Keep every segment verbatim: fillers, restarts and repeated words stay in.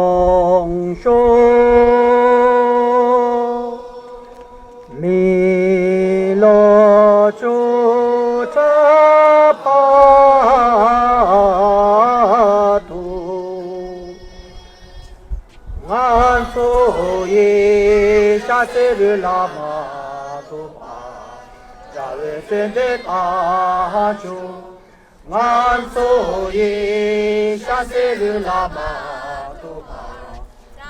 ལོངས་སྤྱོད་མི་ལོ་བཅུ་ཕྲག་བར་དུ། ང་ཚོ་ཡི་སྐྱ་སེར་ལ་མ་ཐུག་པ། དགྲ་བོའི་བཙན་དེ་དང་བྱུང་། ང་ཚོ་ཡི་སྐྱ་སེར་ལ་མ་ཐུག་པ།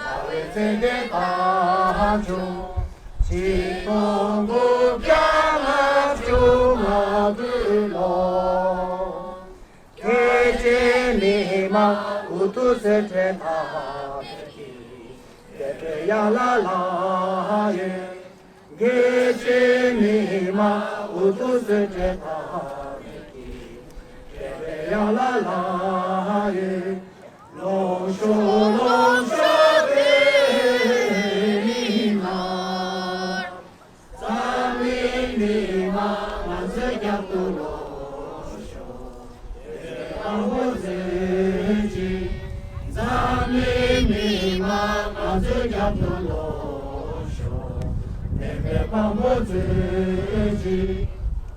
དགྲ་བོའི་བཙན་དེ་དང་བྱུང་། ཆིག་སྟོང་དགུ་བརྒྱ་ལྔ་བཅུ་ང་དགུ་ལོ། རྒྱལ་གཅེས་མི་དམངས་འུ་ཐུག་སེ་བྲེལ་ཐག་ཆོད་ཀྱི། རྒྱལ་པོའི་ཡང་ལ་ལ་ཡོད། རྒྱལ་གཅེས་མི་དམངས་འུ་ཐུག་སེ་བྲེལ་ཐག་ཆོད་ཀྱི། རྒྱལ་པོའི་ཡང་ལ་ལ་ཡོད། ལོངས་སྤྱོད་ལོངས་སྤྱོད་པའི་མི་དམངས། འཛམ་གླིང་མི་དམངས་ང་ཚོའི་རྒྱབ་ཏུ་ལོག་ཤོག་དེ་དཔང་པོ་མཛོད་ཅིག་འཛམ་གླིང་མི་དམངས་ང་ཚོའི་རྒྱབ་ཏུ་ལོག་ཤོག་དེ་དཔང་པོ་མཛོད་ཅིག་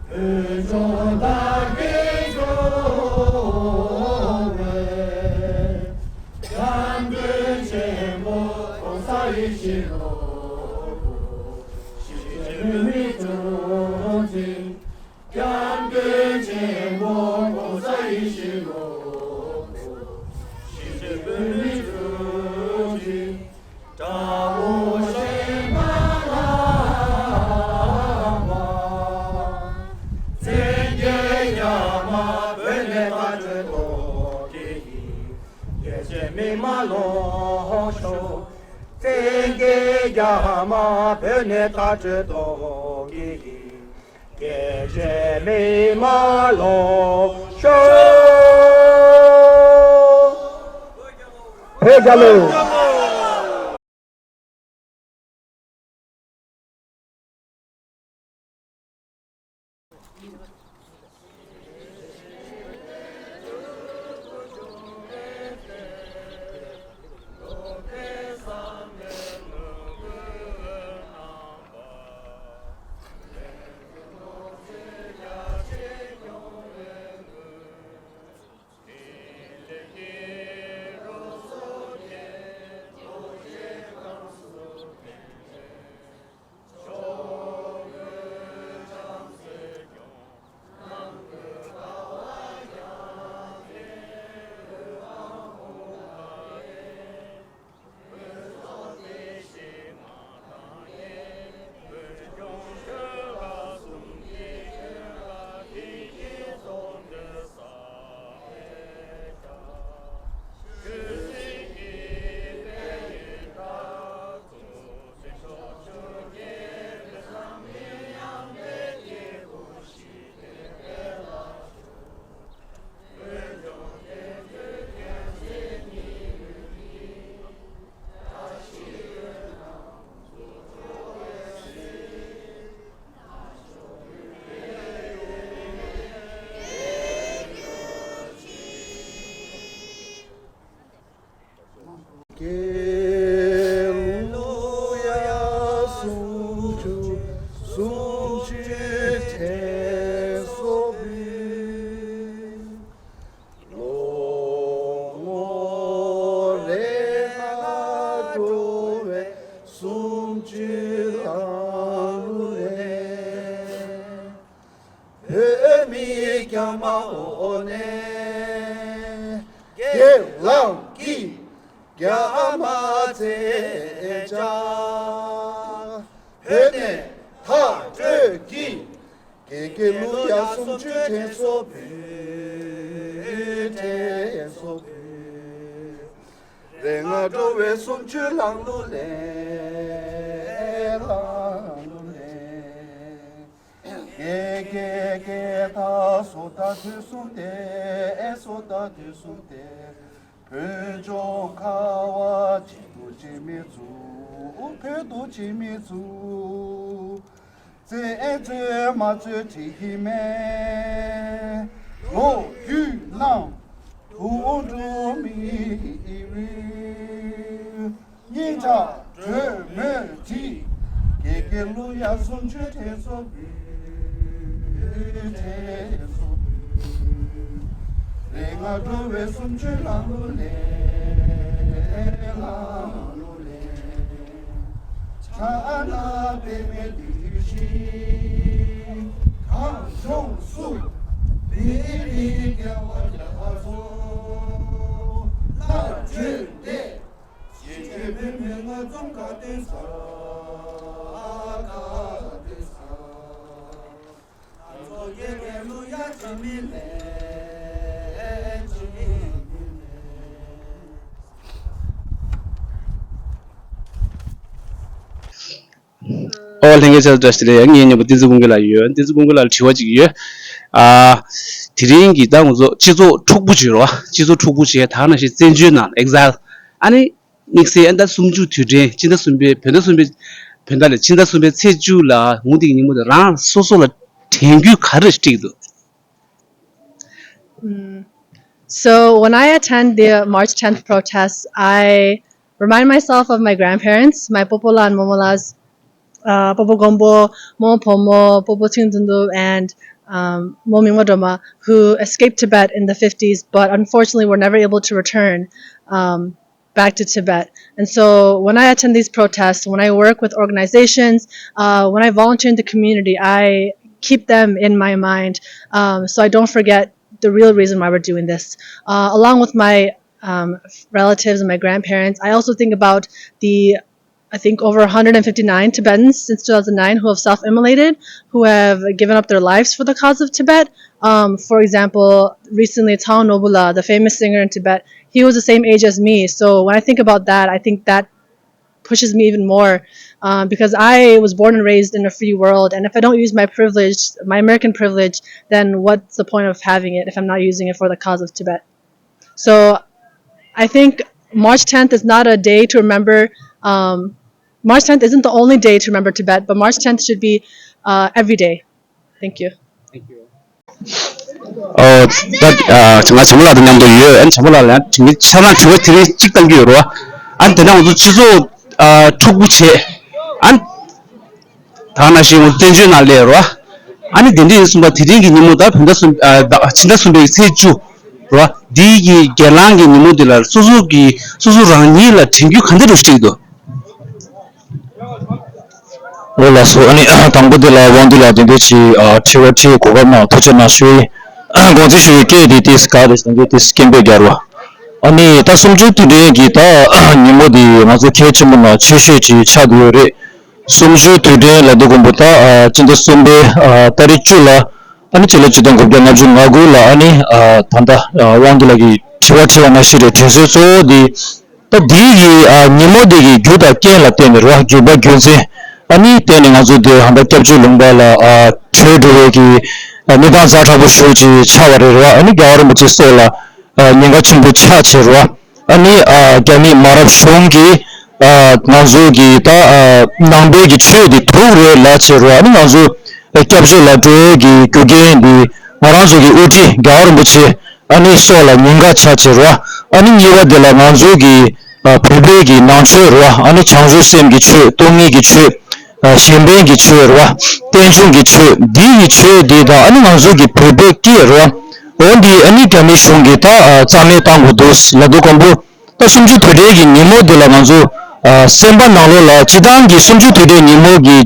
བོད་ལྗོངས་དར་རྒྱས་འགྲོ་བའི། སྐྱབས་མགོན་ཆེན་པོ་༸གོང་ས་ཡེ་ཤེས་མགོན་པོ། ཞི་བདེ་བོད་མིའི་གཙོ་འཛིན། སྐྱབས་མགོན་ཆེན་པོ་༸གོང་ས་ཡེ་ཤེས་མགོན་པོ། ཞི་བདེ་བོད་མིའི་གཙོ་འཛིན། དགྲ་བོ་གཞན་དག་ལ་དབང་། བཙན་རྒྱལ་རྒྱ་དམར་བོད་ནས་མཐའ་དོན་གཏོང་གི་ཡིན། རྒྱལ་གཅེས་མི་དམངས་ལོངས་ཤོག་བཙན་རྒྱལ་རྒྱ་དམར་བོད་ནས་མཐའ་དོན་གཏོང་གི་ཡིན། རྒྱལ་གཅེས་མི་དམངས་ལོངས་ཤོག་བོད་རྒྱལ་ལོ། ཀེ་ལུ་ཡ་སུམ་ཅུ་སུམ་ཅུ་དྲན་གསོ་འབུལ། ལོ་ངོ་རེ་ལྔ་འགྲོ་བའི་སུམ་ཅུ་ལང་ལུགས་ལས། བོད་མི་རྒྱ་དམར་འོག་ནས་རྒྱལ་བློན་གྱིས་རྒྱ་དམར་བཙན་བྱོལ་བོད་ནས་མཐའ་སྐྲོད་ཀྱིས། ཀེ་ཀེ་ལུ་ཡ་སུམ་ཅུ་དྲན་གསོ་འབུལ། དྲན་གསོ་འབུལ། རེ་ལྔ་འགྲོ་བའི་སུམ་ཅུ་ལང་ལུགས་ལས། ལང་ལུགས་ལས། ཀེ་ཀེ་ཀེ་ད་སོ་ད་དུས་གསུམ་སྟེ། སོ་ད་དུས་གསུམ་སྟེ། བོད་ལྗོངས་ཁ་བ་གཅིག་ཏུ་བྱེད་མི་ཚུ། བོད་དུ་བྱེད་མི་ཚུ། བཙན་འཛུལ་མ་བཙུགས་ཁྲིམས་མེད། ལོ་རྒྱུས་ནང་དུ་འགྲོ་མི་ཡིན། སྙིང་ཆགས་གྲོས་མོལ་བྲིས། དགེ་རྒན་གླུ་ཡག་སུམ་ཅུའི་དྲན་གསོ་འབུལ། དྲན་གསོ་འབུལ། རེ་ང་འགྲོ་བའི་སུམ་ཅུའི་ལམ་ལུགས་ལས། ལམ་ལུགས་ལས། ཕྱག་ན་པདྨའི་གདུལ་ཞིང་། གངས་ལྗོངས་སུ། མི་རིགས་རྒྱལ་བ་རྒྱ་མཚོ། ལྷ་བརྒྱུད་འདས། ཞིང་བཅུའི་བུད་མེད་ལྔ་འཛོམས་དགའ་སྟོན་ས། དགའ་སྟོན་ས། ང་ཚོ་དགེ་རྒན་གླུ་ཡག་འཛིན་མི་ལས། འཛིན་མི་ལས། ཨོ་ལྷན་རྒྱས་ཚོ་བཀྲ་ཤིས་བདེ་ལེགས། ངའི་མཉམ་པོ་བསྟན་འཛིན་ཀུན་དགའ་ལགས་ཡོད། བསྟན་འཛིན་ཀུན་དགའ་ལགས་དྲི་བ་གཅིག་ཡོད། ཨ། དེ་རིང་གི་ད་ང་ཚོ་སྤྱི་ཚོགས་འཁྲུག་པོ་བྱེད་རོགས། སྤྱི་ཚོགས་འཁྲུག་པོ་བྱེད་ད་ནང་བཞིན་བཙན་བྱོལ་ནང་ཨེག་ཟེལ། ཨ་ནི། དམིགས་བསལ་ཨ་ད་གསུམ་བཅུ་དུས་དྲན་ཕྱི་ཟླ་གསུམ་པའི་བོད་ཟླ་གསུམ་པའི་བོད་ཟླ་ལས་ཕྱི་ཟླ་གསུམ་པའི་ཚེས་བཅུ་ལ་འོང་དེ་གི་ཉིན་མོ་དེ་རང་སོ་སོ་ལ་དྲན་སྐུལ་ག་རེ་སྤྲད་འདུག Mm. So when I attend the March tenth protests, I remind myself of my grandparents, my popola and momola's, uh, popo gombo, mo pomo, popo tundundu, and um, mo mingwa drama, who escaped Tibet in the fifties, but unfortunately were never able to return. Um, back to Tibet. And so when I attend these protests, when I work with organizations, uh, when I volunteer in the community, I keep them in my mind, um, so I don't forget the real reason why we're doing this. Uh, along with my um, relatives and my grandparents, I also think about the I think over one hundred fifty-nine Tibetans since two thousand nine who have self-immolated, who have given up their lives for the cause of Tibet. Um, for example, recently Tshang Nobula, the famous singer in Tibet, he was the same age as me. So when I think about that, I think that pushes me even more, um, because I was born and raised in a free world. And if I don't use my privilege, my American privilege, then what's the point of having it if I'm not using it for the cause of Tibet? So I think March tenth is not a day to remember. Um, March tenth isn't the only day to remember Tibet, but March tenth should be uh, every day. Thank you. Thank you. ཨོ། ད་ང་བྱམས་པ་ལགས་དང་མཉམ་དུ་ཡོད། ཨ་ནི་བྱམས་པ་ལགས་ལ་དྲི་ཆ་ཚང་དྲི་བ་དེ་རིང་གཅིག་བཏང་གི་ཡོད་རེད་བ། ཨ་ནི་དེ་ན་ང་ཚོ་སྤྱི་ཚོགས་ཨ་འཁྲུག་པོ་བྱས། ཨ་ནི། ད་ནང་བཞིན་ངོ་བསྟན་བཅོས་ནང་སླེབས་རོ། ཨ་ནི་དེ་འདྲ་ཡིན་གསུངས་པ་དེ་རིང་གི་ཉིན་མོ་ད་བོད་ཟླ་གསུམ་ཨ་ད་ཕྱི་ཟླ་གསུམ་པའི་ཚེས་བཅུ་རོ། འདི་གི་སྒེར་ལངས་ཀྱི་ཉིན་མོ་འདི་ལ་སོ་སོ་གི་སོ་སོ་རང་ཉིད་ལ་དྲན་སྐུལ་ག་འདྲ་རུ་སྤྲད་འདུག་འོ་ལགས་སོ། ཨ་ནི་དང་པོ་འདི་ལ་དབང་འདུས་ལགས་དེ་འདྲ་ཅིག་ཨ་དྲི་བ་དྲིས་གོ་སྐབས་གནང་ཐུགས་རྗེ་གནང་ཞུ་ཡིན། དགོངས་ཚུལ་ཞུ་བའི་སྐད་དེ་ཏིས་ག་རེ་ཞིག་དེ་ཏིས་སྐད་འབོད་རྒྱག་རོ། ཨ་ནི་ད་གསུམ་བཅུའི་དུས་དྲན་གྱི་ད་ཉིན་མོ་འདི་ང་ཚོ་གལ་ཆེན་པོ་ནང་ཆེ་ཤོས་ཅིག་ཆགས་བསྡད་ཡོད་རེད། གསུམ་བཅུའི་དུས་དྲན་ལ་དུ་དགོན་པོ་ད་ཨ་སྤྱི་ཟླ་གསུམ་པའི་ཨ་ཏ་རིག་བཅུ་ལ་ཨ་ནི་ཕྱི་ལོ་ཆིག་སྟོང་དགུ་བརྒྱ་ལྔ་བཅུ་ང་དགུ་ལ་ཨ་ནི་ཨ་ད་ལྟ་ཨ་དབང་འདུས་ལགས་ཀྱིས་དྲི་བ་དྲིས་པ་ནང་བཞིན་རེད། དྲན་གསོའི་གཙོ་བོ་འདི་ད་འདི་ཡི་ཨ་ཉིན་མོ་འདི་གི་རྒྱུ་དང་རྐྱེན་ལ་བརྟེན་ནས་རེད་བ། རྒྱུ་བ་རྒྱུ་མཚན་ཨ་ནི་བརྟེན་ནས་ང་ཚོ་འདི་ཧ་ད་སྐྱབས་བཅོལ་ལུང་པ་ལ་ཨ་བྲོས་འགྲོ་བའི་གི་ཨ་གནས་སྟངས་ཛ་དྲག་པོ་ཞེ་པོ་ཅིག་ཆགས་པ་རེད་རེད་བ། ཨ་ནི་རྒྱལ་བ་རིན་པོ་ཆེ་སོགས་ལ་ཨ་ཉེན་ཁ་ཆེན་པོ་ཆགས་བྱས་རེད་བ། ཨ་ནི་ཨ་རྒྱ་མི་མ་རབས་གཞུང་གིས་ཨ་ང་ཚོ་གི་ད་ཨ་ནང་པའི་གི་ཆོས་འདི་སྡུག་རུ་ལ་བྱས་རུ། ཨ་ནི་ང་ཚོ་སྐྱབས་བཅོལ་ལ་འགྲོ་བའི་གི་རྒྱུ་རྐྱེན་འདི་ང་རང་ཚོ་གི་དབུ་ཁྲིད་རྒྱལ་བ་རིན་པོ་ཆེ་ཨ་ནི་སོགས་ལ་ཉེན་ཁ་ཆགས་བྱས་རུ། ཨ་ནི་གཉིས་པ་དེ་ལ་ང་ཚོ་གི་ཨ་བོད་པའི་གི་ནང་ཆོས་རུ། ཨ་ནི་བྱང་ཆུབ་སེམས་ཀྱི་ཆོས། སྟོང་ཉིད་ཀྱི་ཆོས། ཨ་གཞན་ཕན་གྱི་ཆོས་རེད་བ། རྟེན་འབྱུང་གི་ཆོས། འདི་ཡི་ཆོས་འདི་དང་ཨ་ནི་ང་ཚོ་གི་བོད་པའི་སྐད་རེད་བ། འོ་འདི་ཨ་ནི་རྒྱ་མི་གཞུང་གིས་ད་ཨ་རྩ་མེད་བཏང་དགོས་འདུག་ལབ་དུས་སྐབས་པོ། ད་གསུམ་བཅུའི་དུས་དྲན་གྱི་ཉིན་མོ་འདི་ལ་ང་ཚོ་ཨ་སེམས་པ་ནང་ལོགས་ལ་སྤྱི་བཏང་གི་གསུམ་བཅུའི་དུས་དྲན་ཉིན་མོ་གི་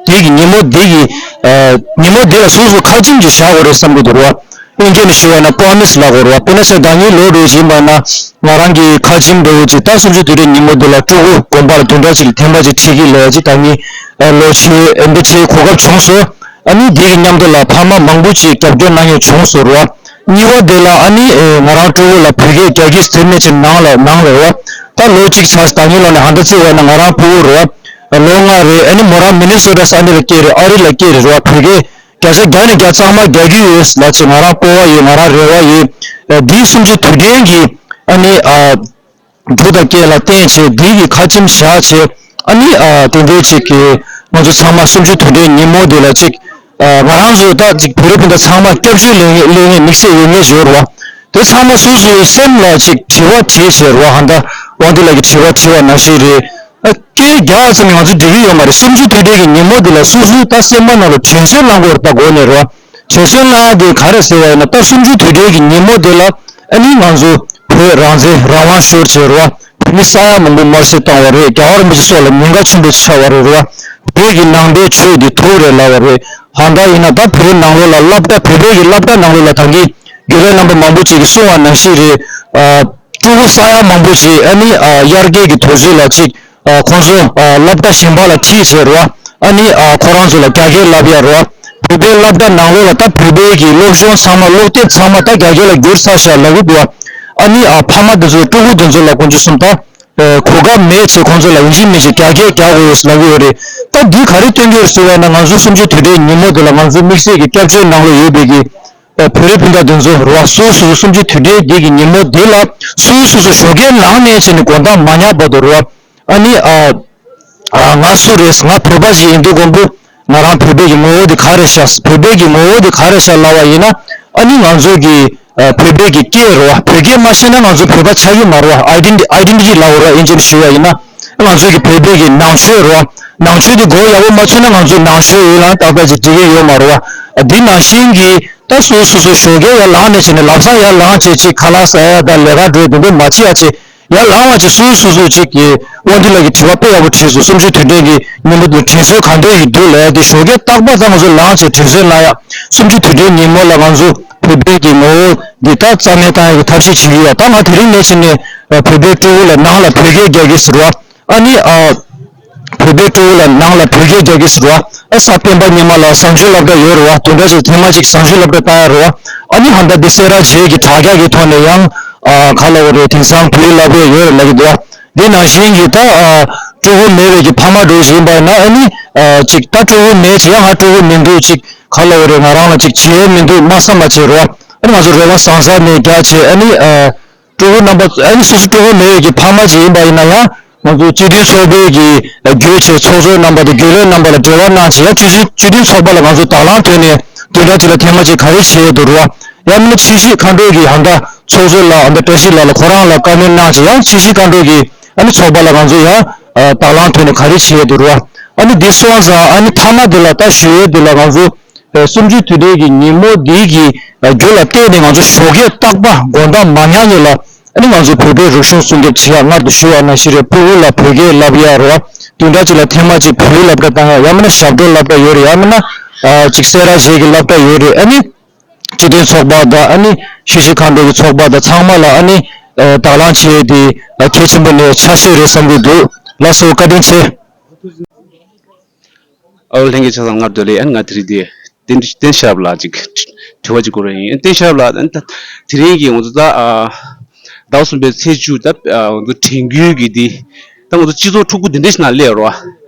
འདི་གི་ཉིན་མོ་འདི་གི་ཨ་ཉིན་མོ་འདི་ལ་སོ་སོ་ཁ་ཆེམས་ཅིག་བཞག་དགོས་རེད་བསམ་གྱི་འདུག་རེད་བ། དབྱིན་སྐད་ནས་ཞུས་པ་ན་པོ་རོ་མི་སི་ལབ་དགོས་རེད་བ། དཔེར་ན་ཆ་བདག་ཉིད་ལོ་རེ་བཞིན་པ་ན། ང་རང་གི་ཁ་ཆེམས་འདྲ་བོ་ཅིག་ད་གསུམ་བཅུའི་དུས་དྲན་ཉིན་མོ་འདི་ལ་སྤྲུལ་སྐུ་དགོན་པ་ལ་བདུན་ཕྲག་གཅིག་ལ་ཐེངས་མ་གཅིག་ཁྲིད་ཀྱི་ལབ་ཡ་ཅིག་ད་ངས་ལོ་ཕྱི་ཨེ་འདྲ་ཅིག་གོ་སྐབས་བྱུང་སོང་། ཨ་ནི་དེ་གི་མཉམ་དུ་ལ་ཕ་མ་མང་པོ་ཅིག་རྒྱབ་སྐྱོར་གནང་མཁན་བྱུང་སོང་རེད་བ། གཉིས་པ་དེ་ལ་ཨ་ནི་ཨེ་ང་རང་སྤྲུལ་སྐུ་ལ་བོད་སྐད་རྒྱ་སྐད་ཟེར་མེད་ཅིག་ནང་ལ་ནང་ལ་རེད་བ། ད་ལོ་གཅིག་ཆགས་ད་ངའི་ལོ་ནས་ཧ་ད་བརྩིས་པ་ན་ང་རང་སྤྲུལ་སྐུ་རེད་བ། ལོ་ལྔ་རེད། ཨ་ནི་མོ་རང་མི་ནི་སོ་ཊ་ས་གནས་ལ་སྐྱེས་རེད། ཨ་རི་ལ་སྐྱེས་རེད་རེད་བ། བོད་སྐད་བརྒྱ་ཆ་བརྒྱ་ནས་བརྒྱ་གཙང་མ་རྒྱག་གི་ཡོད་ལབ་བྱས་ང་རང་སྤོབས་པ་ཡོད། ང་རང་རེ་བ་ཡོད། འདིའི་གསུམ་བཅུའི་དུས་དྲན་གྱི་ཨ་ནི་ཨ་རྒྱུ་དང་རྐྱེན་ལ་བརྟེན་བྱས་འདི་གི་ཁ་ཆེམས་བཞག་བྱས་ཨ་ནི་ཨ་དེ་འདྲའི་ཅིག་གི་ང་ཚོ་ཚང་མ་གསུམ་བཅུའི་དུས་དྲན་ཉིན་མོ་འདི་ལ་ཅིག་ཨ་ང་རང་ཚོ་ད་ཅིག་བོད་རིགས་སྤུན་ཟླ་ཚང་མ་སྐྱབས་བཅོལ་སླེབས་མཁན་སླེབས་མཁན་དམིགས་བསལ་ཡོད་མཁན་ཞིག་ཡོད་རེད་བ། དེ་ཚང་མ་སོ་སོའི་སེམས་ལ་ཅིག་དྲི་བ་དྲིས་བྱས་རེད་བ། ཧ་ད་ དབང་འདུས་ལགས་ཀྱིས་དྲི་བ་དྲིས་པ་ནང་བཞིན་རེད། ཨ། སྐད་རྒྱག་ཙམ་ནས་ང་ཚོ་འགྲིག་གི་ཡོད་མ་རེད། གསུམ་བཅུའི་དུས་དྲན་གྱི་ཉིན་མོ་འདི་ལ་སོ་སོའི་ད་སེམས་པ་ནང་ལ་དྲན་གསོ་གནང་དགོས་རེད། ད་འགོ་ནས་རེད་བ། དྲན་གསོ་གནང་ཡ་དེ་ག་རེ་ཟེར་བ་ཡིན་ན། ད་གསུམ་བཅུའི་དུས་དྲན་གྱི་ཉིན་མོ་འདི་ལ་ཨ་ནི་ང་ཚོ་བོད་རང་བཙན་རང་དབང་ཤོར་བྱས་རེད་བ། བོད་མི་ས་ཡ་མང་པོ་དམར་གསོད་བཏང་བ་རེད། རྒྱལ་བ་རིན་པོ་ཆེ་སྲོག་ལ་ཉེན་ཁ་ཆེན་པོ་ཆགས་པ་རེད་རེད་བ། བོད་ཀྱི་ནང་པའི་ཆོས་འདི་ཐུག་རེད་ལབ་པ་རེད། གང་ལྟར་ཡིན་ན་ད་བོད་ནང་ལོགས་ལ་སློབ་གྲྭ། བོད་པའི་གི་སློབ་གྲྭ་ནང་ལོགས་ལ་ད་གིན་དགེ་རྒན་རྣམ་པ་མང་པོ་ཅིག་གིས་གསུངས་པ་ནང་བཞིན་རེད། ཨ། ཕྲུ་གུ་ས་ཡ་མང་པོ་ཅིག་ཨ་ནི་ཨ་དབྱར་ཁའི་གི་དུས་ཚོད་ལ་ཅིག་ཨ་ཁོང་ཚོ་ཨ་སློབ་གྲྭ་གཞན་པ་ལ་ཁྲིད་བྱས་རེད་བ། ཨ་ནི་ཨ་ཁོ་རང་ཚོ་ལ་རྒྱ་སྐད་བསླབ་ཡ་རེད་བ། བོད་པའི་སློབ་གྲྭ་ནང་ལོགས་ལ་ད་བོད་པའི་གི་སློབ་སྦྱོང་ཚང་མ། སློབ་དེབ་ཚང་མ་ད་རྒྱ་སྐད་ལ་བསྒྱུར་ཚར་ཤག་ལབ་ཀྱི་འདུག་བ། ཨ་ནི་ཨ་ཕ་མ་དེ་ཚོ་ཕྲུ་གུ་དེ་ཚོ་ལ་དཀོན་མཆོག་གསུམ་ད། ཨ། གོ་སྐབས་མེད་ཅེས་ཁོང་ཚོ་ལ་ཡིན་གཅིག་མིན་གཅིག་རྒྱ་སྐད་རྒྱག་དགོས་ལབ་ཀྱི་ཡོད་རེད། ད་འདི་ག་རེ་སྟོན་གྱི་ཡོད་ཟེར་བ་ན། ང་ཚོ་གསུམ་བཅུའི་དུས་དྲན་ཉིན་མོ་འདི་ལ་ང་ཚོ་དམིགས་བསལ་གྱི་སྐྱབས་བཅོལ་ནང་ལ་ཡོད་པའི་གི་ཨ་བོད་རིགས་སྤུན་ཟླ་དེ་ཚོ་རེད་བ། སོ་སོ་སོ་གསུམ་བཅུའི་དུས་དྲན་འདི་གི་ཉིན་མོ་འདི་ལ་སོ་སོ་སོ་སོ་ཞོགས་ཀས་ལངས་ནས་བྱས་ནས་དགོང་དག་མ་ཉལ་བར་དུ་རེད་བ། ཨ་ནི་ཨ་ཨ་ང་སུ་རེད། ང་བོད་པ་ཞིག་ཡིན་དུས་ཀོང་པོ། ང་རང་བོད་པའི་གི་ངོ་བོ་དེ་ག་རེ་ཤག་བོད་པའི་གི་ངོ་བོ་དེ་ག་རེ་ཤག་ལབ་པ་ཡིན་ན། ཨ་ནི་ང་ཚོ་གི་ཨ་བོད་པའི་གི་སྐད་རེད་བ། བོད་སྐད་མ་ཤེས་ན་ང་ཚོ་བོད་པ་ཆགས་ཀྱི་མ་རེད་བ། ཨའི་ཌེན་ཊི་ཊི་ལབ་དགོས་རེད་བ། ཨིན་ཇིའི་ནང་ཞུ་བ་ཡིན་ན། ང་ཚོ་གི་བོད་པའི་གི་ནང་ཆོས་རེད་བ། ནང་ཆོས་དེ་མགོ་ཡག་པོ་མ་ཚོས་ན་ང་ཚོ་ནང་ཆོས་ཡིན་ལབ་ཏག་ཏག་ཅིག་འགྲིག་གི་ཡོད་མ་རེད་བ། འདི་ནང་བཞིན་གྱི་ད་སོ་སོ་སོ་ཞོགས་ཀས་ཡར་ལངས་ནས་བྱས་ནས་ལམ་སང་ཡར་ལངས་བྱས་ཅིག་ཁ་ལག་ཟ་ཡ་དང་ལས་ཀ་འགྲོ་ཡ་དེ་འདྲ་མ་བྱེད་ཡ་བྱས། ཡར་ལངས་པ་ཅིག་སོ་སོ་སོ་ཅིག་གིས་དབང་འདུས་ལགས་ཀྱིས་དྲི་བ་དཔེ་ཡག་པོ་དྲིས་སོང་། གསུམ་བཅུའི་དུས་དྲན་གྱི་ཉིན་མོ་དེ་དྲན་གསོ་ག་འདྲ་ཡིན་འདུག་ལབ་ཡ་དེ། ཞོགས་ཀས་རྟག་པར་ད་ང་ཚོ་ལངས་བྱས་དྲན་གསོ་གནང་ཡ། གསུམ་བཅུའི་དུས་དྲན་ཉིན་མོ་ལ་ང་ཚོ་བོད་པའི་གི་ངོ་བོ་འདི་ད་རྩ་མེད་བཏང་ཡ་གི་ཐབས་ཤེས་བྱེད་ཀྱི་ཡོད། ད་ང་དེ་རིང་ནས་བྱས་ནས་བོད་པའི་སྤྲོ་བོ་ལ་ནང་ལ་བོད་སྐད་རྒྱག་གི་ཟེར་བ། ཨ་ནི་ཨ་བོད་པའི་སྤྲོ་བོ་ལ་ནང་ལ་བོད་སྐད་རྒྱག་གི་ཟེར་བ། ཨ་གཟའ་སྤེན་པ་ཉི་མ་ལ་བཟང་སྤྱོད་སློབ་གྲྭ་ཡོད་རེད་བ། དེ་འདྲ་ཞིག་ཐེངས་མ་གཅིག་བཟང་སྤྱོད་སློབ་གྲྭ་བཏང་ཡ་རེད་བ། ཨ་ནི་ཧ་ད་འདི་སེ་ར་བྱེས་ཀྱི་དྲ་རྒྱ་གི་ཐོག་ནས་ཡང་ཨ་ག་ལབ་དགོས་རེད། དེང་སང་བོད་ཡིག་བསླབ་ཡ་ཡོད་རེད་ལབ་ཀྱི་འདུག་བ། འདི་ནང་བཞིན་གྱི་ད་ཨ་སྤྲོ་བོ་མེད་པའི་གི་ཕ་མ་འདྲ་བོ་ཞིག་ཡིན་པ་ཡིན་ན། ཨ་ནི་ཨ་ཅིག་ད་སྤྲོ་བོ་མེད་ཅིག་ཡང་ང་སྤྲོ་བོ་མི་འདུག་ཅིག་ག་ལབ་དགོས་རེད། ང་རང་ལ་ཅིག་བྱེད་ཡ་མི་འདུག་མ་བསམ་པ་ཅིག་རེད་བ། ཨ་ནི་ང་ཚོ་རེ་བ་བཟང་ས་ནས་རྒྱག་བྱས། ཨ་ནི་ཨ་སྤྲོ་བོ་རྣམ་པ། ཨ་ནི་སོ་སོ་སྤྲོ་བོ་མེད་པའི་གི་ཕ་མ་ཅིག་ཡིན་པ་ཡིན་ན་ཡང་། ང་ཚོ་སྤྱི་མཐུན་ཚོགས་པའི་གི་བརྒྱུད་བྱས་ཚོགས་གཙོ་རྣམ་པ་དང་རྒྱུན་ལས་རྣམ་པ་ལ་འབྲེལ་བ་གནང་བྱས། ཡང་སྤྱི་མཐུན་སྤྱི་མཐུན་ཚོགས་པ་ལ་ང་ཚོ་དང་བླངས་ཐོག་ནས་བདུན་ཕྲག་གཅིག་ལ་ཐེངས་མ་གཅིག་ག་རེ་བྱེད་ཡས་འདུག་རེད་བ། ཡང་མིན་ན་ཆུ་བཞི་མཁའ་འགྲོ་གི་ཧ་ད་ཚོགས་གཙོ་ལགས། ཧ་ད་བཀྲ་ཤིས་ལགས་ལ་ཁོ་རང་ལ་བཀའ་མོལ་གནང་བྱས། ཡང་ཆུ་བཞི་མཁའ་འགྲོ་གི་ཨ་ནི་ཚོགས་པ་ལ་ང་ཚོ་ཡང་དང་བླངས་ཐོག་ནས་ག་རེ་བྱེད་ཡས་འདུག་རེད་བ། ཨ་ནི་འདི་སོང་ཙང་ཨ་ནི་མཐའ་མ་འདི་ལ་ད་ཞུ་ཡས་འདི་ལ་ང་ཚོ་གསུམ་བཅུའི་དུས་དྲན་གྱི་ཉིན་མོ་འདི་གི་རྒྱུ་ལ་བརྟེན་ནས་ང་ཚོ་ཞོགས་ཀས་རྟག་པར་དགོང་དག་མ་ཉལ་གཉིད་ལ། ཨ་ནི་ང་ཚོ་བོད་པའི་རིག་གཞུང་སྲུང་སྐྱོབ་བྱེད་ཡ། སྔར་དུ་ཞུ་བ་ནང་བཞིན་རེད། ཕྲུ་གུ་ལ་བོད་སྐད་བསླབ་ཡ་རེད་བ། བདུན་ཕྲག་གཅིག་ལ་ཐེངས་མ་གཅིག་བོད་ཡིག་སློབ་གྲྭ་བཏང་ཡ། ཡང་མིན་ན་ཞབས་བྲོ་སློབ་གྲྭ་ཡོད་རེད། ཡང་མིན་ན་ཨ་ཅིག་སེ་ར་བྱེས་ཀྱི་སློབ་གྲྭ་ཡོད་རེད། ཨ་ནི་སྤྱི་མཐུན་ཚོགས་པ་དང་། ཨ་ནི་ཆུ་བཞི་མཁའ་འགྲོ་གི་ཚོགས་པ་དང་། ཚང་མ་ལ་ཨ་ནི་ཨ་དང་བླངས་བྱས་ཏེ་ཨ་གལ་ཆེན་པོ་ནས་ཆ་ཤས་རེད་བསམ་གྱི་འདུག་ལགས་སོ། བཀའ་དྲིན་ཆེ། ཨོ་ལྷན་རྒྱས་ཆ་ཚང་སྔར་དུ་ལས། ཨ་ནི་ང་དེ་རིང་འདི་བསྟན་བསྟན་ཤེས་རབ་ལགས་ཅིག་དྲི་བ་ཅིག་བསྐུར་བ་ཡིན། བསྟན་ཤེས་རབ་ལགས། ཨ་ནི་ད་དེ་རིང་གི་ང་ཚོ་ད་ཨ་ཟླ་བ་གསུམ་པའི་ཚེས་བཅུ་ད་ཨ་ང་ཚོ་དྲན་སྐུལ་གྱི་འདི་ད་ང་ཚོ་སྤྱི་ཚོགས་འཁྲུག་པོ་འདི་འདྲ་ཞིག་ནང་སླེབས་རོགས།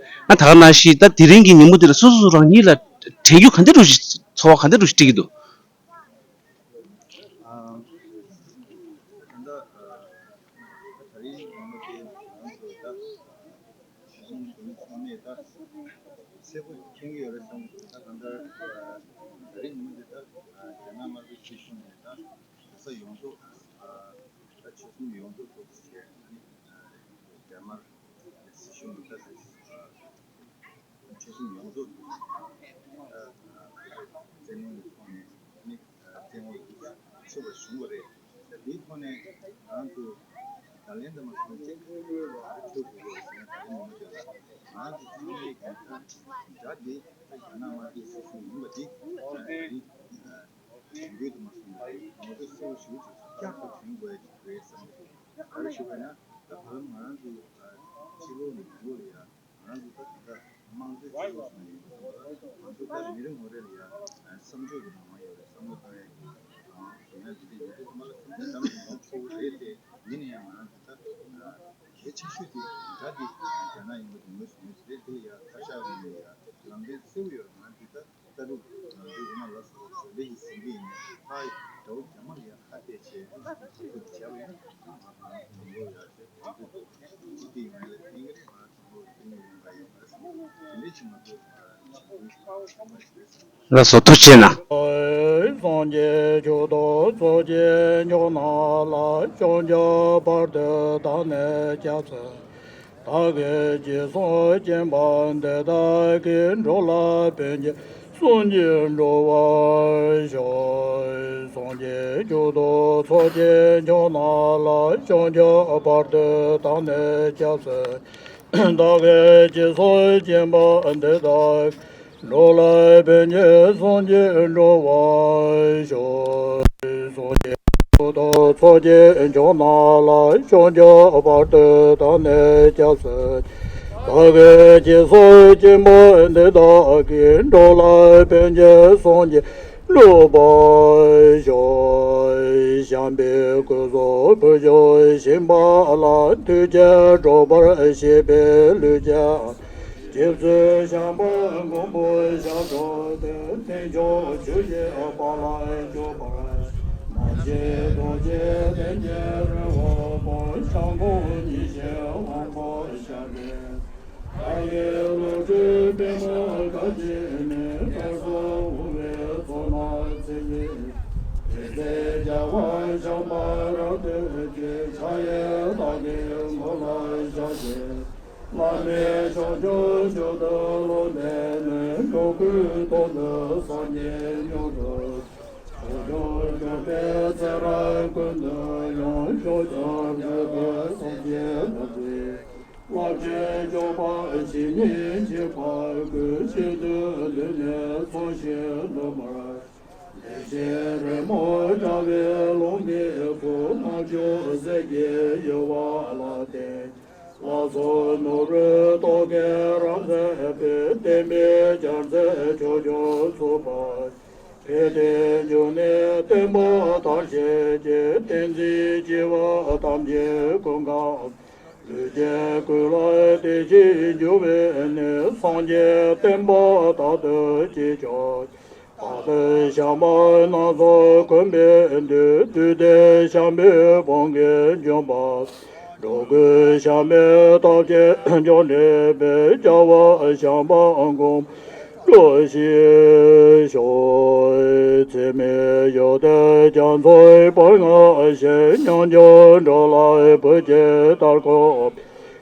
ཨ་ད་ག་ནང་བཞིན་ད་དེ་རིང་གི་ཉིན་མོ་འདི་ལ་སོ་སོ་སོ་རང་ཉིད་ལ་དྲན་སྐུལ་ག་འདྲ་འདྲ་ཞིག་ཚོར་བ་ག་འདྲ་འདྲ་ཞིག་སྤྲད་ཀྱི་འདུག་ཨ་ད་ལྟ་ཨ་ད་རིང་ང་ཚོ་ད་སྲིད་གཞུང་འདི་ཚང་མས་ད་གསལ་པོ་མཁྱེན་གྱི་ཡོད་རེད་བསམ་གྱི་འདུག་ད་གང་ལྟར་ཨ་ད་རིང་ཉིན་མོ་འདི་ད་ཨ་རྒྱ་ནག་དམར་པོའི་སྲིད་གཞུང་ནས་ད་རྒྱལ་ས་ཡོངས་རྫོགས་ཨ་ད་ཆོལ་གསུམ་ཡོངས་རྫོགས་ཐོག་ནས་ཨ་ནི་ཨ་རྒྱ་དམར་སྲིད་གཞུང་ནས་ད་ཨ་ཆོལ་གསུམ་ཡོངས་རྫོགས་ཀྱི་ཨ་བཙན་གནོན་གྱི་ཐོག་ནས་ཨ་ནི་བཙན་དབང་ལ་ཆུད་པ་བྱུང་བ་རེད། ད་དེའི་ཐོག་ནས་ང་ཚོ་བརྡ་ལན་དུ་མ་སོང་ཅིག་ག་རེ་འཁྱོལ་དགོས་རེད་ཟེར་ན། ད་རིང་ཉིན་མོ་དེ་ལ་ང་ཚོ་ཚང་མའི་གི་ད་དགྲ་དེ་ད་རྒྱ་ནག་དམར་པོའི་སྲིད་གཞུང་ཡིན་པ་དེ་ད་རིང་དྲན་སྐུལ་དུ་མ་སོང་བ་རེད། ང་ཚོ་གསལ་པོ་ཞེ་པོ་ཅིག་བསྐྱར་དུ་དྲན་དགོས་ཡ་ཅིག་རེད་བསམ་གྱི་འདུག་ག་རེ་ཞུ་དགོས་ན་ད་བར་ལམ་ང་རང་ཚོ་ཕྱི་ལོགས་ནས་ནང་ལོགས་ལ་ཡ། ང་ཚོ་ད་ད་དམངས་གཙོའི་སྤྱི་ཚོགས་ཤིག་ནས་ཡིན་པ་སོང་ཙང་ང་ཚོ་ད་མི་རེ་ངོ་རེ་ལ་ཡ་བསམ་ཕྱོགས་ཀྱི་རང་དབང་ཡོད་རེད། བསམ་བློ་བཏང་ཡ་གི་རང་དབང་ཡོད་ན་འདི་འདྲ་ཡིན་དུས་ཚང་མ་ལ་ཁམས་ཚན་གཏམ་གྱི་ངོ་ཆོག་གི་རེད་དེ། ཡིན་ན་ཡང་ང་ཚོ་ད་གལ་ཆེ་ཤོས་དེ་དགྲ་དེ་རྒྱ་ནག་ཡིན་པ་དེ་ངོས་སུ་ངོས་སུ་རེད་དེ། ཡ་ཁ་ཤགས་ཡིན་ན་ཡ་ལམ་སྟོན་གསལ་པོ་ཡོད་རེད། ང་ཚོ་ད་ལྟ་རུ་ང་ཚོའི་འོ་མ་ལ་སོགས་པ་ཟམ་པའི་གི་ཟིན་གྱི་ཡིན་ན་ཕ་ཡི་དགྲ་བོ་རྒྱ་དམར་ལ་ཡ་ཁ་གཏད་བྱས་ང་ཚོ་བྱས་པ་ཡིན་ན་ང་ཚོ་ལ་ཡ་ཅིག་ཅིག་ཡིན་ན་ལས་ཕན་གྱི་རེད། ང་ཚོ་ལོ་ཕན་གྱི་ཡོང་ག་ཡོད་མ་རེད་བསམ། དེ་འདྲ་ཅིག་ང་ཚོ་ ལགས་སོ། ཐུགས་རྗེ་གནང་། སངས་རྒྱས་ཆོས་དང་ཚོགས་ཀྱི་མཆོག་རྣམས་ལ། ཕྱག་འཚལ་བར་དུ་བདག་ནི་སྐྱབས་སུ། བདག་གིས་ཅི་བསམ་བྱིན་པ་འདི་དག་གིས། འགྲོ་ལ་ཕན་ཕྱིར་སངས་རྒྱས་འགྲུབ་པར་ཤོག། སངས་རྒྱས་ཆོས་དང་ཚོགས་ཀྱི་མཆོག་རྣམས་ལ། ཕྱག་འཚལ་བར་དུ་བདག་ནི་སྐྱབས་སུ། བདག་གིས་ཅི་བསམ་བྱིན་པ་འདི་དག་འགྲོ་ལ་ཕན་ཕྱིར་སངས་རྒྱས་འགྲུབ་པར་ཤོག། སངས་རྒྱས་ཆོས་དང་ཚོགས་ཀྱི་མཆོག་རྣམས་ལ། ཕྱག་འཚལ་བར་དུ་བདག་ནི་སྐྱབས་སུ། བདག་གིས་ཅི་བསམ་བྱིན་པ་འདི་དག་གིས། འགྲོ་ལ་ཕན་ཕྱིར་སངས་རྒྱས་འགྲུབ་པར་ཤོག། བྱམས་པའི་སྐུ་གཟུགས་ཕུལ་ཞིང་བཞེས་པ་ལ། མཐུ་རྐྱེན་སྒྲུབ་པར་བྱེད་པའི་ལུས་ཀྱང་། རྗེ་བཙུན་བྱམས་པ་མགོན་པོ་ཞབས་དྲུང་དེ། རྟེན་འབྱུང་ཆོས་ཀྱི་དཔལ་ལ་འཇུག་པར། མ་སྐྱེས་རྡོ་རྗེ་གདན་གྱི་རི་བོ་སྤོས། ཤར་ཁོག་ཉི་ཤུའི་དབང་པོ་ཤར་རེ། ལྷ་ཡི་བློ་གྲོས་པདྨོ་ག་ཅི་ནས། དཀར་སོགས་འོ་བའི་ཚོགས་རྣམས་ཚིག་གིས་བསྐྱེད། དེ་ཚེ་རྒྱལ་བ་བྱམས་པ་རབ་ཏུ་བརྒྱུད། ཕྱག་གཡས་བདག་གི་མགོ་ལ་བཞག་སྟེ། བླ་མེད་ཕྱོགས་བཅུར་བྱོན་དུ་རློམ་པའི་མོད། འགྲོ་ཀུན་དོན་དུ་སངས་རྒྱས་མྱུར་དུ། ཕྱོགས་བཅུར་འགྱུར་མེད་ཚེ་རབས་ཀུན་ཏུ་ཡང་། ཕྱོགས་བཅུར་འགྱུར་མེད་སངས་རྒྱས་ནོར་བུའི། རླབས་ཆེན་སྤྱོད་པ་ཇི་སྙེད་བགྱིས་པ་ཀུན། གཅིག་ཏུ་བསྡུས་ནས་ཚངས་ཤིང་འདུས་མར། ལེགས་བཤད་རི་མོ་འདྲ་བའི་ཀློང་གི་ཁུག། རྣམ་འགྱུར་ཟིལ་གྱིས་གཡོ་བ་ལ་བརྟེན། ལ་སོགས་ནོར་བུའི་ཏོག་གིས་རབ་མཛེས་པའི། བསྟན་པའི་རྒྱལ་མཚན་ཕྱོགས་བཅུར་ཚུགས་པར་བྱེད། དེའི་འབྱུང་གནས་བསྟན་པ་དར་ཞིང་རྒྱས། བསྟན་འཛིན་སྐྱེ་བོ་ཐམས་ཅད་ཀུན་གང་། ལུས་ཅན་ཀུན་ལ་བརྟན་ཅིང་འབྱུང་བའི་གནས། སངས་རྒྱས་བསྟན་པ་དག་ཏུ་སྐྱེས་ཀྱང་། དག་པའི་བྱམས་པ་སྣ་ཚོགས་ཀུན་པའི་མདུན། བདུད་སྡེ་བྱམས་པའི་དཔུང་གིས་འཇོམས་པ། འགྲོ་ཀུན་བྱམས་པའི་སྟོབས་ཀྱིས་མགྱོགས་འདྲེན་པའི། རྒྱལ་བ་བྱམས་པ་མགོན་པོ་ཞིག་ཤོག། ཚད་མེད་བཞི་སྟེ་རྒྱ་མཚོའི་བར་ལྔ་བཞིན། ཉམས་སུ་འགྲོ་ལ་བུ་གཅིག་ལྟར་གོ།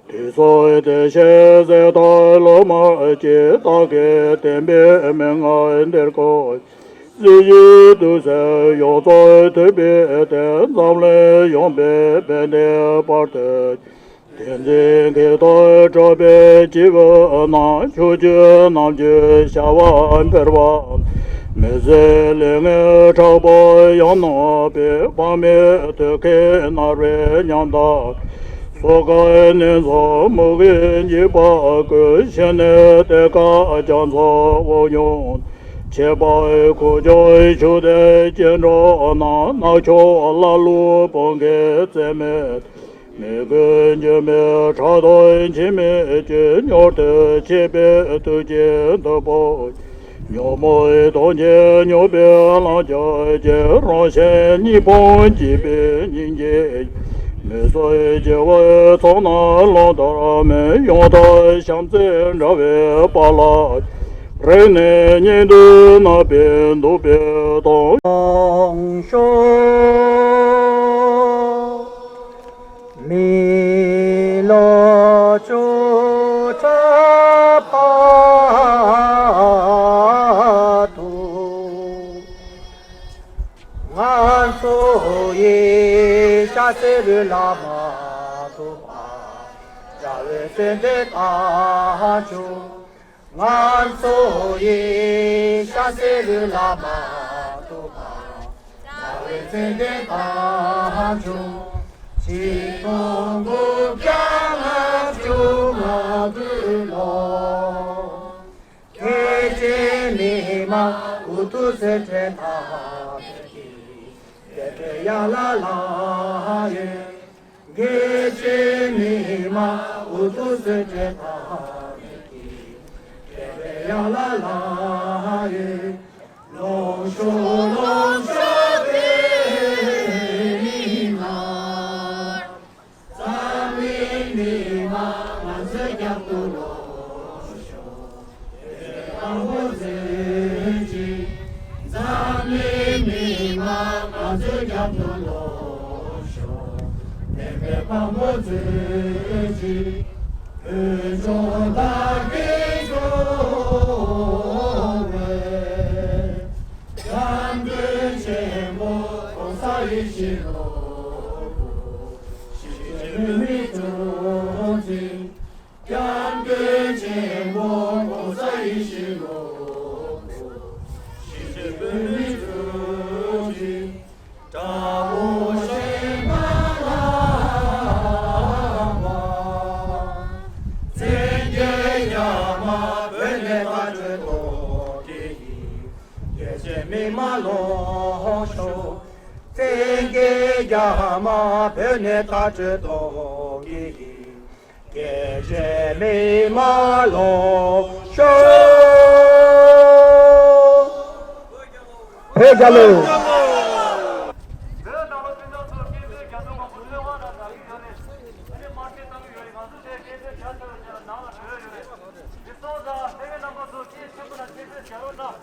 དུས་གསུམ་བདེ་གཤེགས་གཟེངས་རྟགས་ལོ་མ་སྐྱེས། བདག་གིས་བསྟན་པའི་མན་ངག་འདིར་བཀོད། སྲིད་ཞིའི་དུས་སུ་ཡོངས་རྫོགས་ཐུབ་པའི་བདེ། འཛམ་གླིང་ཡངས་པའི་བན་དེ་བར་དུ། བསྟན་འཛིན་མཁས་དང་གྲགས་པའི་སྐྱེས་བུ་རྣམས། ཕྱོགས་བཅུའི་རྣམ་འགྱུར་བྱ་བ་འཕེལ་བ། མི་བཟད་ལས་ངན་ཕྲག་པ་ཡང་གནོན་པའི། དཔག་མེད་དུས་ཀའི་ནར་བའི་ཉམ་ཐག་སོ་ཁའི་ནད་མཚོ་མུ་གེས་འཇིགས་པ་ཀུན། ཕྱི་ནས་གཏད་དཀའ་རྒྱ་མཚོའི་དབུགས་དབྱུང་། ཆད་པ་ཁུག་ཀྱང་ཆུ་ཟླའི་སྐྱེ་འགྲོ་རྣམས། རྣག་ཁྱུག་ཀླ་ཀློའི་དཔུང་གིས་རྩད་མེད། མི་ཀུན་འགྱུར་མེད་ཕྲག་དོག་འཆི་མེད་ཀྱི། མྱུར་དུ་ཆད་པའི་དུས་ཀྱི་དུས་པོ། ཉོན་མོངས་དོན་གྱིས་མྱོས་པའི་ལམ་རྒྱུ་ཅན། རང་གཞན་གཉིས་ཕུང་འཇིག་པའི་སྙིང་རྗེ། མི་བཟོད་སྐྱེ་བོའི་ཚོགས་རྣམས་བླང་དོར་མེད། ཡང་དག་བྱམས་བརྩེ་འདྲ་བའི་དཔལ་ལ་རེག་ནས། གཉེན་འདུན་བརྣག་པས་འདུད་པའི་དོན། ལོངས་སྤྱོད་མི་ལོ་བཅུ་ཕྲག་བར་དུ། ང་ཚོ་ཡི་ཤ་ཚའི་རུ་ལ་མ་ཐུག་པ། རྒྱལ་བའི་བསྟན་པའི་རྟགས་བྱུང་། ང་ཚོ་ཡི་ཤ་ཚའི་རུ་ལ་མ་ཐུག་པ། རྒྱལ་བའི་བསྟན་པའི་རྟགས་བྱུང་། ཆིག་སྟོང་དགུ་བརྒྱ་ལྔ་བཅུ་ང་དགུ་ལོ། རྒྱལ་གཅེས་མི་མང་འུ་ཐུག་སེ་བྲེལ་ཐག་མེད་ཀྱི། དད་པའི་ཡན་ལག་ལ་ཡོད། རྒྱལ་གཅེས་མི་མང་འུ་ཐུག་སེ་བྲེལ་ཐག་མེད་ཀྱི། དད་པའི་ཡན་ལག་ལ་ཡོད། ལོངས་སྤྱོད་ལོངས་སྤྱོད་པའི་མི་མང་། འཛམ་གླིང་མི་མང་ང་ཚོའི་རྒྱབ་ཏུ་ལོངས་སྤྱོད། དུ་ལོ་ཤོག་དམ་པའི་དཔལ་མོ་མཛོད་ཅིག་བོད་ལྗོངས་བདག་གིས་སྐྱོང་བའི། སྐྱབས་མགོན་ཆེན་པོ་༸གོང་ས་ཡེ་ཤེས་མགོན་པོ། ཞི་བའི་མི་གཙོ་ཅིག་སྐྱབས་མགོན་ཆེན་པོ་༸གོང་ས་ཡེ་ཤེས་མགོན་པོ། ཞི་བའི་མི་གཙོ་ཅིག་དགྲ་བོ་ཞེན་པ་ལ་མ། བཙན་རྒྱལ་རྒྱ་དམར་བོད་ནས་མཁའ་སྤྲོད་གཏོང་གི་ཡིན། རྒྱལ་གཅེས་མི་མང་ལོངས་ཤོག་བཙན་རྒྱལ་རྒྱ་དམར་བོད་ནས་མཁའ་སྤྲོད་གཏོང་གི་ཡིན། རྒྱལ་གཅེས་མི་མང་ལོངས་ཤོག་བོད་རྒྱལ་ལོ། ལགས་སོ། བོད་རྒྱལ་ལོ། བོད་རྒྱལ་ལོ། བོད་རྒྱལ་ལོ། བོད་རྒྱལ་ལོ།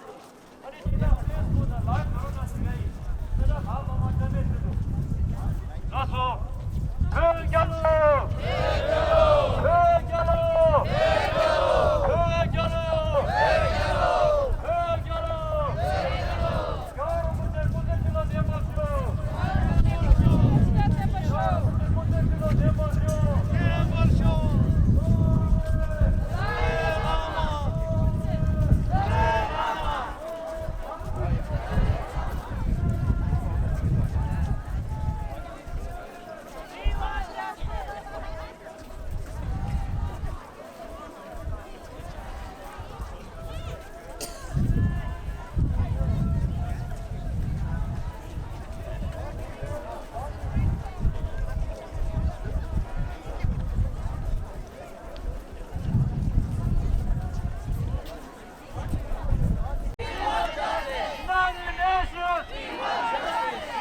United Nations!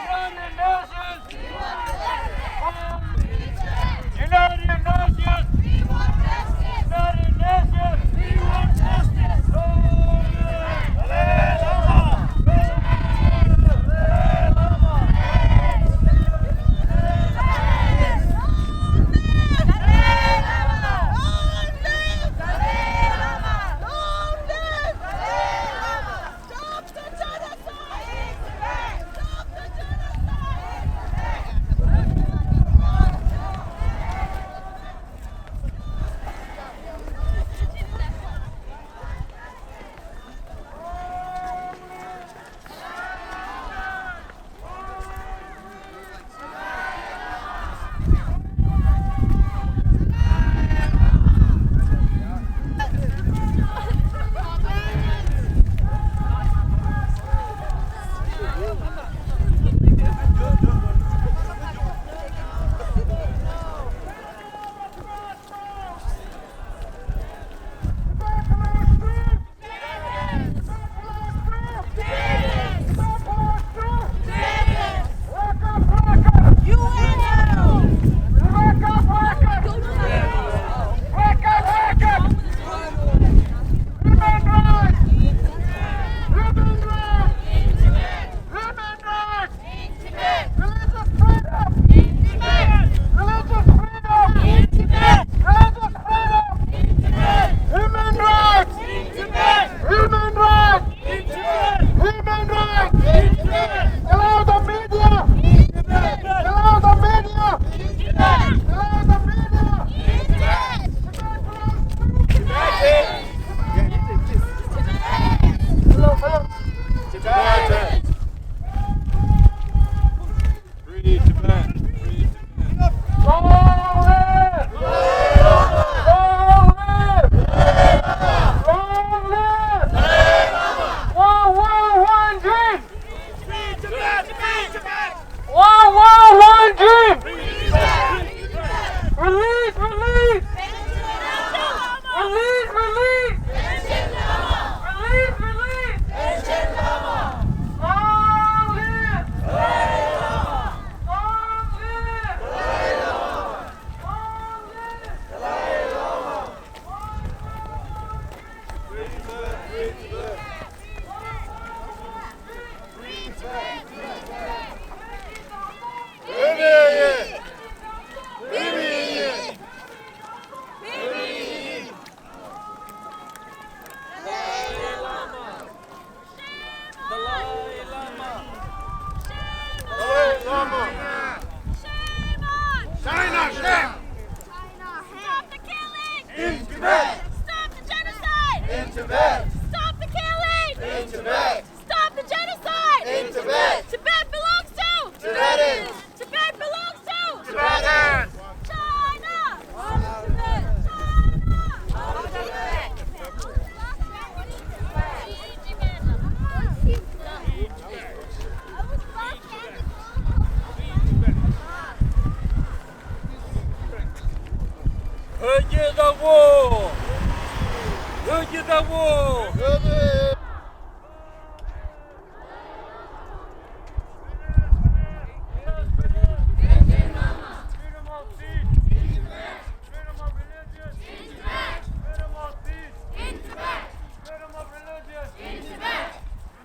United Nations! United Nations! United Nations! We want justice! Stop the genocide! Stop the genocide! Human rights! In Tibet! Religious freedom! In Tibet! Religious freedom! In Tibet! Religious freedom! In Tibet! Human rights! In Tibet! Human rights! In Tibet! Human rights! In Tibet! Allow the media! In Tibet! Allow the media! In Tibet! Allow the media! In Tibet! Tibet! Hello, hello. Tibet! Free Tibet! Free Tibet! Long live! Long live! Long live! One world, one dream! Free Tibet! Free Tibet! One world, one dream! Release, release! Release, release! Release, release! Long live! Long live! Long live! Tibet! Stop the killing! In Tibet! Stop the genocide! In Tibet! Tibet belongs to Tibetans! Tibet belongs to Tibetans! China! Stop Tibet! China! Stop Tibet! བོད་ཀྱི་བདག་པོ། བོད་ཀྱི་བདག་པོ། Freedom of speech. Freedom of religion. Freedom of speech. Freedom of religion.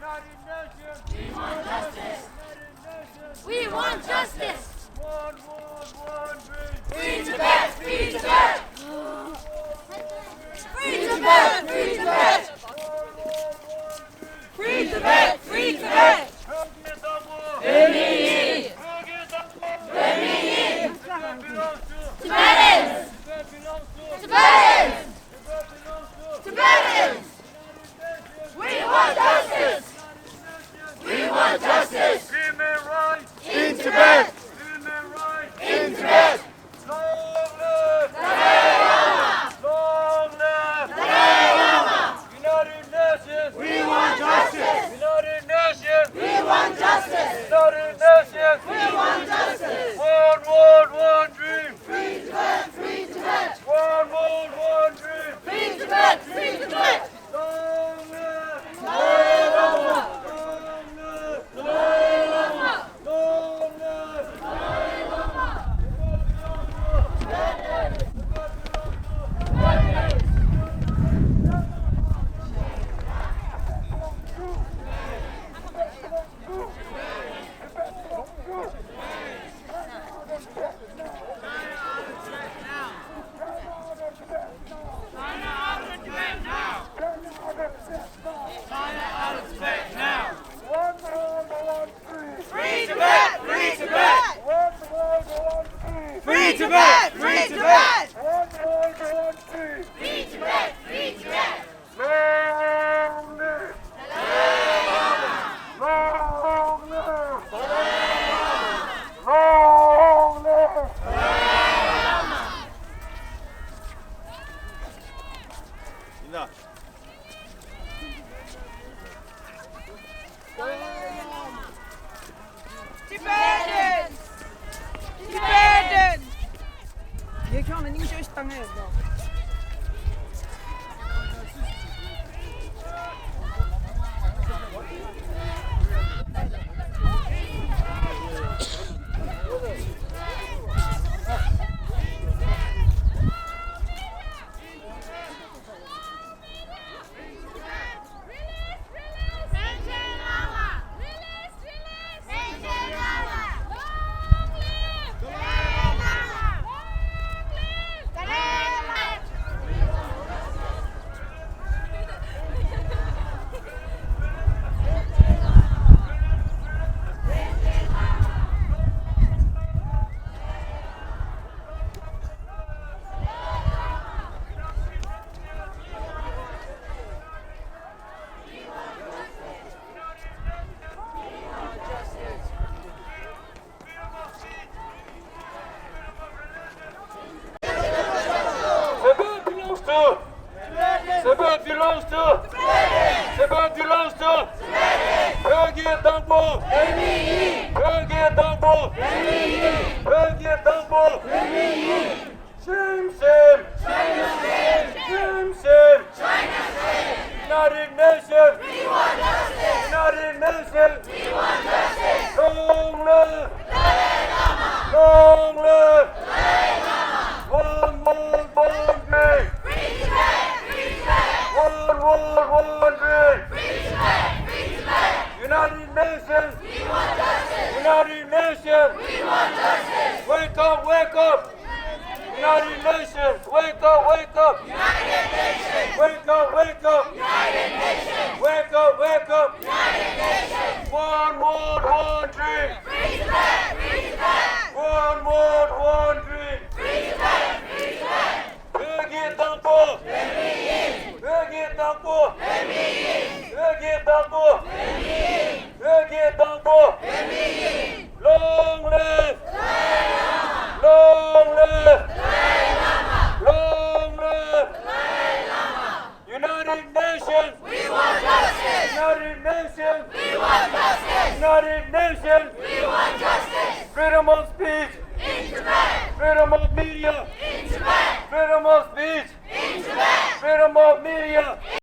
United Nations. We want justice. United Nations. We want justice. One world, one dream. Free Tibet, free Tibet. Free Tibet, free Tibet. Free Tibet, free Tibet. Tibetans! Tibetans! Tibetans! We want justice! We want justice! Human rights! In Tibet! Human rights! In Tibet! Long live! Dalai Lama! Long live! Dalai Lama! United Nations! We want justice! United Nations! We want justice! United Nations! We want justice! One world, one dream! Free Tibet! Free Tibet! One world, one dream! Free Tibet! Free Tibet! Long live! Long live! China out of Tibet now! China out of Tibet now! One world, one dream! Free Tibet! Free Tibet! One world, one dream! Free Tibet! Free Tibet! One world, one dream! Free Tibet! Free Tibet! Long live! Long live! Long live! Tibetans! Tibetans! རྒྱལ་ཁྱོན་ལ་སྙིང་བཅོས་ཤིག་བཏང་ཡ་ཡོད་དོ། Tibet belongs to Tibet belongs to Tibet belongs to བོད་ཀྱི་བདག་པོ། བོད་ཀྱི་བདག་པོ། བོད་ཀྱི་བདག་པོ། Shame, shame! Shame, shame! United Nations! We want justice! United Nations! We want justice! Long live! Dalai Lama! Long live! Dalai Lama! One world, one dream! Free Tibet! Free Tibet! One world, one dream! Free Tibet! Free Tibet! United Nations! We want justice! United Nations! We want justice! Wake up, wake up! United Nations, wake up, wake up! United Nations! Wake up, wake up! United Nations! Wake up, wake up! United Nations! One world, one dream! Free Tibet! Free Tibet! One world, one dream! Free Tibet! Free Tibet! བོད་ཀྱི་བདག་པོ། བོད་ཀྱི་བདག་པོ། བོད་ཀྱི་ དང་པོ། བོད་ཀྱི་དང་པོ། བོད་ཀྱི་དང་པོ། Long live! Long live! Long live! United Nations! We want justice! United Nations! We want justice! United Nations! We want justice! Freedom of speech! In Tibet! Freedom of media! In Tibet! Freedom of speech! In Tibet! Freedom of media!